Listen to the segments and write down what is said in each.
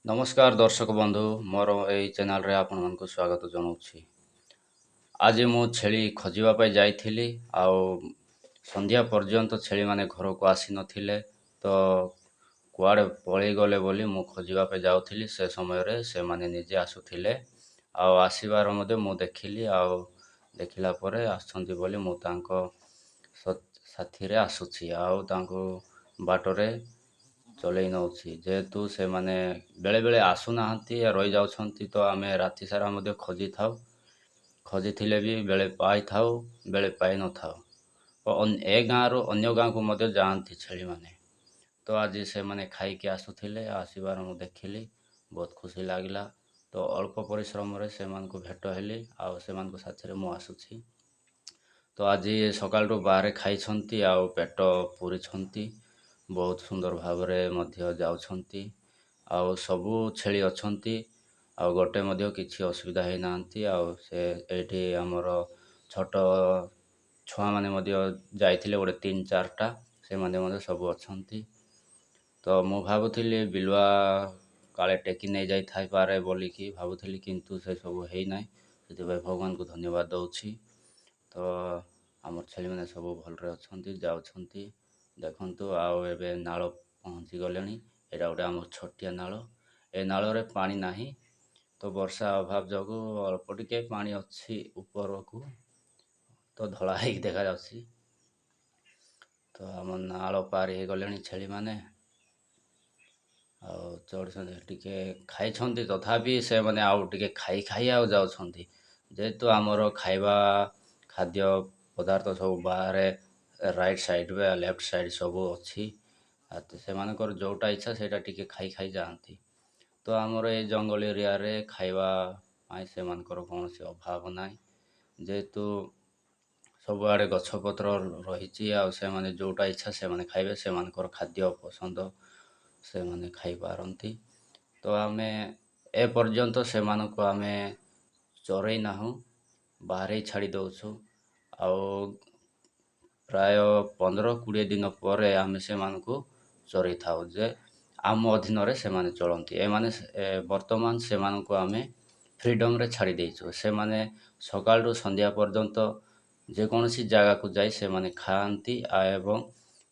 ନମସ୍କାର ଦର୍ଶକ ବନ୍ଧୁ, ମୋର ଏଇ ଚ୍ୟାନେଲରେ ଆପଣମାନଙ୍କୁ ସ୍ୱାଗତ ଜଣାଉଛି। ଆଜି ମୁଁ ଛେଳି ଖୋଜିବା ପାଇଁ ଯାଇଥିଲି ଆଉ ସନ୍ଧ୍ୟା ପର୍ଯ୍ୟନ୍ତ ଛେଳିମାନେ ଘରକୁ ଆସିନଥିଲେ। ତ କୁଆଡ଼େ ପଳେଇଗଲେ ବୋଲି ମୁଁ ଖୋଜିବା ପାଇଁ ଯାଉଥିଲି। ସେ ସମୟରେ ସେମାନେ ନିଜେ ଆସୁଥିଲେ ଆଉ ଆସିବାର ମଧ୍ୟ ମୁଁ ଦେଖିଲି, ଆଉ ଦେଖିଲା ପରେ ଆସୁଛନ୍ତି ବୋଲି ମୁଁ ତାଙ୍କ ସାଥିରେ ଆସୁଛି ଆଉ ତାଙ୍କୁ ବାଟରେ ଚଲେଇ ନେଉଛି। ଯେହେତୁ ସେମାନେ ବେଳେବେଳେ ଆସୁନାହାନ୍ତି, ରହିଯାଉଛନ୍ତି, ତ ଆମେ ରାତି ସାରା ମଧ୍ୟ ଖୋଜିଥାଉ। ଖୋଜିଥିଲେ ବି ବେଳେ ପାଇଥାଉ, ବେଳେ ପାଇନଥାଉ। ଏ ଗାଁରୁ ଅନ୍ୟ ଗାଁକୁ ମଧ୍ୟ ଯାଆନ୍ତି ଛେଳିମାନେ। ତ ଆଜି ସେମାନେ ଖାଇକି ଆସୁଥିଲେ, ଆସିବାର ମୁଁ ଦେଖିଲି, ବହୁତ ଖୁସି ଲାଗିଲା। ତ ଅଳ୍ପ ପରିଶ୍ରମରେ ସେମାନଙ୍କୁ ଭେଟ ହେଲି ଆଉ ସେମାନଙ୍କ ସାଥିରେ ମୁଁ ଆସୁଛି। ତ ଆଜି ସକାଳଠୁ ବାହାରେ ଖାଇଛନ୍ତି ଆଉ ପେଟ ପୁରିଛନ୍ତି, ବହୁତ ସୁନ୍ଦର ଭାବରେ ମଧ୍ୟ ଯାଉଛନ୍ତି। ଆଉ ସବୁ ଛେଳି ଅଛନ୍ତି ଆଉ ଗୋଟେ ମଧ୍ୟ କିଛି ଅସୁବିଧା ହେଇନାହାନ୍ତି। ଆଉ ସେ ଏଇଠି ଆମର ଛୋଟ ଛୁଆମାନେ ମଧ୍ୟ ଯାଇଥିଲେ, ଗୋଟେ 3 4ଟା, ସେମାନେ ମଧ୍ୟ ସବୁ ଅଛନ୍ତି। ତ ମୁଁ ଭାବୁଥିଲି ବିଲୁଆ କାଳେ ଟେକି ନେଇ ଯାଇଥାଇପାରେ ବୋଲିକି ଭାବୁଥିଲି, କିନ୍ତୁ ସେସବୁ ହେଇନାହିଁ। ସେଥିପାଇଁ ଭଗବାନଙ୍କୁ ଧନ୍ୟବାଦ ଦେଉଛି। ତ ଆମର ଛେଳିମାନେ ସବୁ ଭଲରେ ଅଛନ୍ତି, ଯାଉଛନ୍ତି, ଦେଖନ୍ତୁ। ଆଉ ଏବେ ନାଳ ପହଞ୍ଚି ଗଲେଣି। ଏଇଟା ଗୋଟେ ଆମର ଛୋଟିଆ ନାଳ। ଏ ନାଳରେ ପାଣି ନାହିଁ, ତ ବର୍ଷା ଅଭାବ ଯୋଗୁଁ ଅଳ୍ପ ଟିକେ ପାଣି ଅଛି ଉପରକୁ, ତ ଧଳା ହେଇକି ଦେଖାଯାଉଛି। ତ ଆମ ନାଳ ପାରି ହେଇଗଲେଣି ଛେଳିମାନେ ଆଉ ଚଢ଼ୁଛନ୍ତି। ଟିକେ ଖାଇଛନ୍ତି, ତଥାପି ସେମାନେ ଆଉ ଟିକେ ଖାଇ ଖାଇ ଆଉ ଯାଉଛନ୍ତି। ଯେହେତୁ ଆମର ଖାଇବା ଖାଦ୍ୟ ପଦାର୍ଥ ସବୁ ବାହାରେ ରାଇଟ୍ ସାଇଡ଼୍ ବା ଲେଫ୍ଟ ସାଇଡ଼୍ ସବୁ ଅଛି, ଆଉ ସେମାନଙ୍କର ଯେଉଁଟା ଇଚ୍ଛା ସେଇଟା ଟିକେ ଖାଇ ଖାଇ ଯାଆନ୍ତି। ତ ଆମର ଏ ଜଙ୍ଗଲ ଏରିଆରେ ଖାଇବା ପାଇଁ ସେମାନଙ୍କର କୌଣସି ଅଭାବ ନାହିଁ, ଯେହେତୁ ସବୁଆଡ଼େ ଗଛପତ୍ର ରହିଛି। ଆଉ ସେମାନେ ଯେଉଁଟା ଇଚ୍ଛା ସେମାନେ ଖାଇବେ, ସେମାନଙ୍କର ଖାଦ୍ୟ ପସନ୍ଦ ସେମାନେ ଖାଇପାରନ୍ତି। ତ ଆମେ ଏପର୍ଯ୍ୟନ୍ତ ସେମାନଙ୍କୁ ଆମେ ଚରେଇ ନାହୁଁ, ବାହାରେ ଛାଡ଼ି ଦେଉଛୁ। ଆଉ ପ୍ରାୟ 15 20 ଦିନ ପରେ ଆମେ ସେମାନଙ୍କୁ ଚରେଇଥାଉ, ଯେ ଆମ ଅଧୀନରେ ସେମାନେ ଚଳନ୍ତି। ଏମାନେ ବର୍ତ୍ତମାନ ସେମାନଙ୍କୁ ଆମେ ଫ୍ରିଡ଼ମ୍ରେ ଛାଡ଼ି ଦେଇଛୁ। ସେମାନେ ସକାଳରୁ ସନ୍ଧ୍ୟା ପର୍ଯ୍ୟନ୍ତ ଯେକୌଣସି ଜାଗାକୁ ଯାଇ ସେମାନେ ଖାଆନ୍ତି, ଆଉ ଏବଂ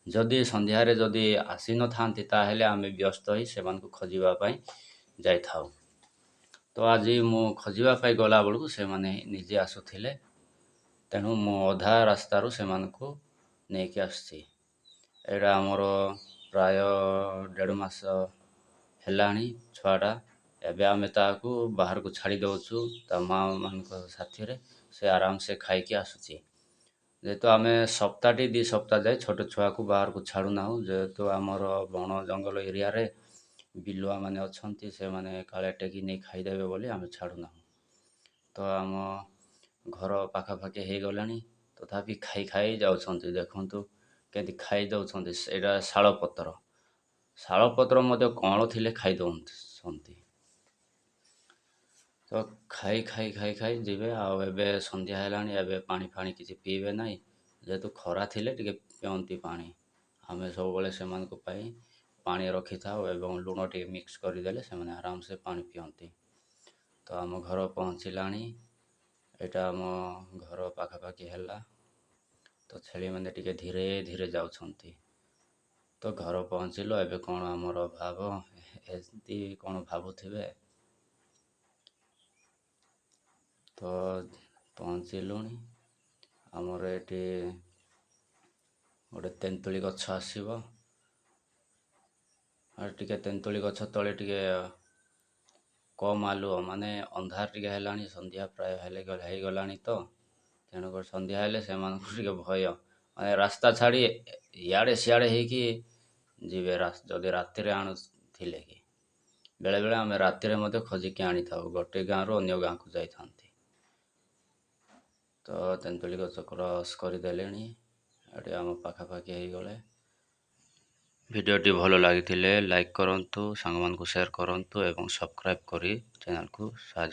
ଯଦି ସନ୍ଧ୍ୟାରେ ଯଦି ଆସିନଥାନ୍ତି, ତାହେଲେ ଆମେ ବ୍ୟସ୍ତ ହୋଇ ସେମାନଙ୍କୁ ଖୋଜିବା ପାଇଁ ଯାଇଥାଉ। ତ ଆଜି ମୁଁ ଖୋଜିବା ପାଇଁ ଗଲାବେଳକୁ ସେମାନେ ନିଜେ ଆସୁଥିଲେ, ତେଣୁ ମୁଁ ଅଧା ରାସ୍ତାରୁ ସେମାନଙ୍କୁ ନେଇକି ଆସୁଛି। ଏଇଟା ଆମର ପ୍ରାୟ 1.5 ମାସ ହେଲାଣି ଛୁଆଟା। ଏବେ ଆମେ ତାହାକୁ ବାହାରକୁ ଛାଡ଼ି ଦେଉଛୁ ତା ମାଆ ମାନଙ୍କ ସାଥିରେ, ସେ ଆରାମସେ ଖାଇକି ଆସୁଛି। ଯେହେତୁ ଆମେ ସପ୍ତାହଟି 2 ସପ୍ତାହ ଯାଏ ଛୋଟ ଛୁଆକୁ ବାହାରକୁ ଛାଡ଼ୁନାହୁଁ, ଯେହେତୁ ଆମର ବଣ ଜଙ୍ଗଲ ଏରିଆରେ ବିଲୁଆମାନେ ଅଛନ୍ତି, ସେମାନେ କାଳେ ଟେକି ନେଇ ଖାଇଦେବେ ବୋଲି ଆମେ ଛାଡ଼ୁନାହୁଁ। ତ ଆମ ଘର ପାଖାପାଖି ହେଇଗଲାଣି, ତଥାପି ଖାଇ ଖାଇ ଯାଉଛନ୍ତି। ଦେଖନ୍ତୁ କେମିତି ଖାଇ ଦେଉଛନ୍ତି। ଏଇଟା ଶାଳପତ୍ର, ଶାଳପତ୍ର ମଧ୍ୟ କଅଁଳ ଥିଲେ ଖାଇ ଦେଉଛନ୍ତି। ତ ଖାଇ ଖାଇ ଖାଇ ଖାଇ ଯିବେ। ଆଉ ଏବେ ସନ୍ଧ୍ୟା ହେଲାଣି, ଏବେ ପାଣି ଫାଣି କିଛି ପିଇବେ ନାହିଁ। ଯେହେତୁ ଖରା ଥିଲେ ଟିକେ ପିଅନ୍ତି ପାଣି। ଆମେ ସବୁବେଳେ ସେମାନଙ୍କ ପାଇଁ ପାଣି ରଖିଥାଉ ଏବଂ ଲୁଣ ଟିକେ ମିକ୍ସ କରିଦେଲେ ସେମାନେ ଆରାମସେ ପାଣି ପିଅନ୍ତି। ତ ଆମ ଘର ପହଞ୍ଚିଲାଣି, ଏଇଟା ଆମ ଘର ପାଖାପାଖି ହେଲା। ତ ଛେଳିମାନେ ଟିକେ ଧୀରେ ଧୀରେ ଯାଉଛନ୍ତି। ତ ଘର ପହଞ୍ଚିଲୁ, ଏବେ କ'ଣ ଆମର ଅଭାବ, ଏମିତି କ'ଣ ଭାବୁଥିବେ। ତ ପହଞ୍ଚିଲୁଣି। ଆମର ଏଠି ଗୋଟେ ତେନ୍ତୁଳି ଗଛ ଆସିବ, ଆଉ ଟିକେ ତେନ୍ତୁଳି ଗଛ ତଳେ ଟିକେ କମ୍ ଆଲୁଅ, ମାନେ ଅନ୍ଧାର ଟିକେ ହେଲାଣି, ସନ୍ଧ୍ୟା ପ୍ରାୟ ହେଲେ ହେଇଗଲାଣି। ତ ତେଣୁକରି ସନ୍ଧ୍ୟା ହେଲେ ସେମାନଙ୍କୁ ଟିକେ ଭୟ, ମାନେ ରାସ୍ତା ଛାଡ଼ି ଇଆଡ଼େ ସିଆଡ଼େ ହେଇକି ଯିବେ ଯଦି ରାତିରେ ଆଣୁଥିଲେ କି। ବେଳେବେଳେ ଆମେ ରାତିରେ ମଧ୍ୟ ଖୋଜିକି ଆଣିଥାଉ, ଗୋଟେ ଗାଁରୁ ଅନ୍ୟ ଗାଁକୁ ଯାଇଥାନ୍ତି। ତ ତେନ୍ତୁଳି ଗଛ କ୍ରସ୍ କରିଦେଲେଣି, ଏଠି ଆମ ପାଖାପାଖି ହେଇଗଲେ। ଭିଡ଼ିଓଟି ଭଲ ଲାଗିଥିଲେ ଲାଇକ୍ କରନ୍ତୁ, ସାଙ୍ଗମାନଙ୍କୁ ସେୟାର କରନ୍ତୁ ଏବଂ ସବସ୍କ୍ରାଇବ୍ କରି ଚ୍ୟାନେଲକୁ ସାହାଯ୍ୟ